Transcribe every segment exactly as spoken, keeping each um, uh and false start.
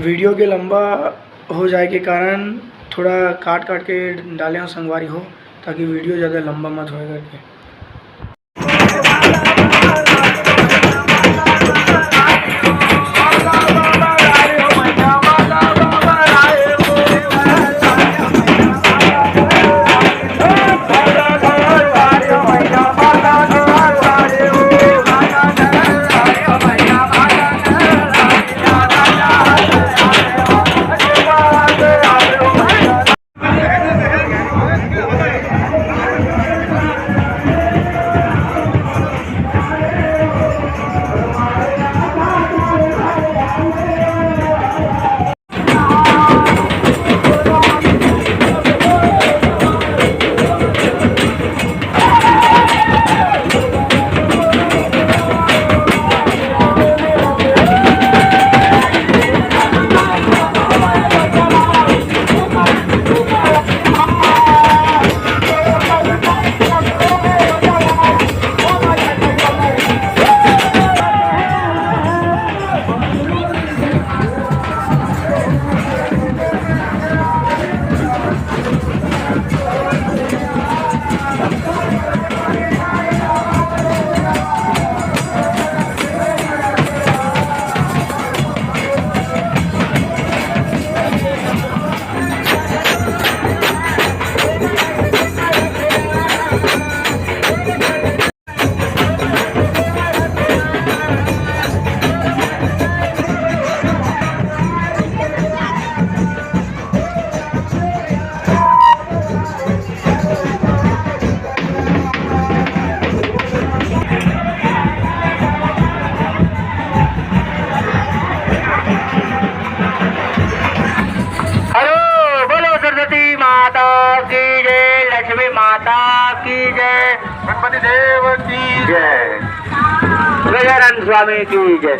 Video के लंबा हो जाए के कारण थोड़ा काट काट के डाले हंव संगवारी हो, ताकि वीडियो ज़्यादा लंबा मत होए करके। हेलो, बोलो सरस्वती माता की जय, लक्ष्मी माता की जय, गणपति देव की जय, गजानन स्वामी की जय।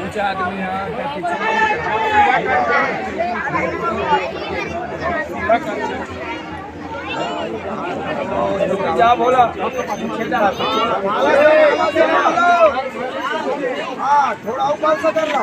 ऊंचा आदमी है। जा भोला। हाँ, थोड़ा ऊपर से कर ला।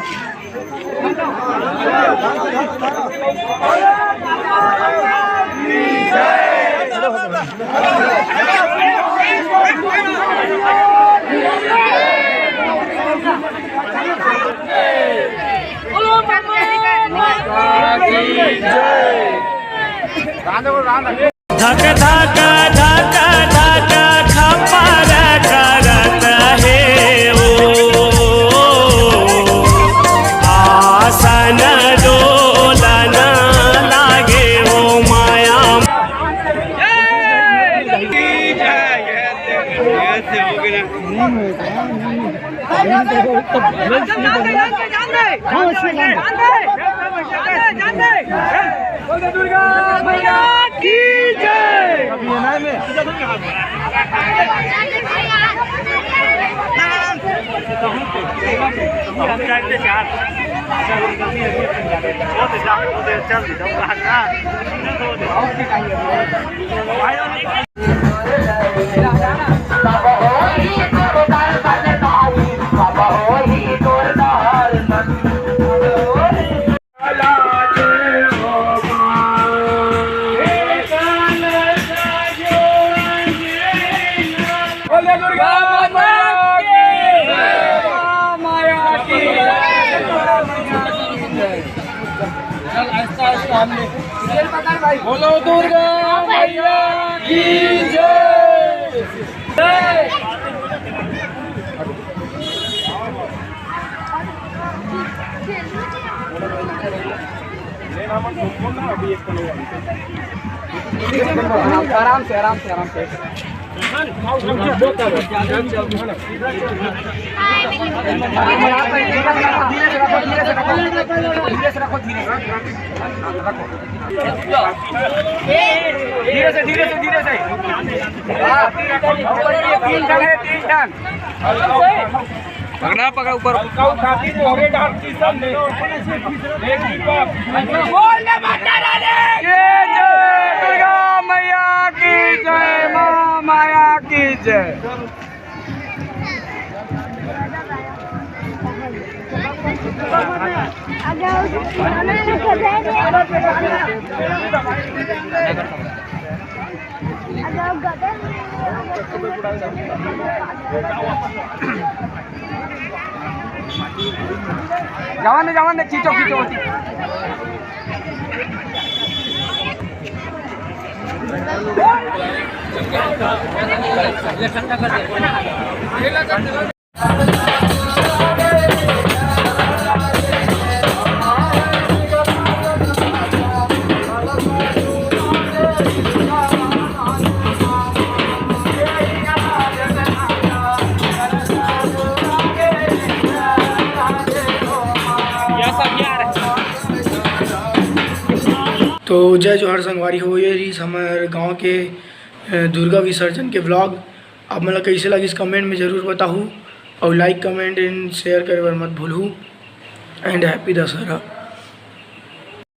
धक धक धक धक खपर करत हे ओ, आसन डोलन लागे ओ माया। दुर्गा मैया की जय। बोले दुर्गा माता की, माँ माया की। चल, आहिस्ता, आहिस्ता हमने। बोलो दुर्गा मैया की जय। आराम से, आराम से, आराम से। धीरे से रखो, धीरे से। धीरे से, धीरे से, धीरे से। हाँ, तीन टन है, तीन टन। पकड़ा, पकड़ा ऊपर। हल्का उठा के जोरे डाल के सब ले। एक ही बार। बोल दे माता रानी की जय, दुर्गा मैया की जय, माँ माया की जय। जवान दे, जवान दे, खींचो, खींचो। तो जय जोहार संगवारी हो, ये रहिस हमर गांव के, अ, दुर्गा विसर्जन के vlog। आप मन ला कइसे लगिस, comment में जरूर बताहू, अउ like, comment and share करे बर मत भूलहू। And happy Dussehra.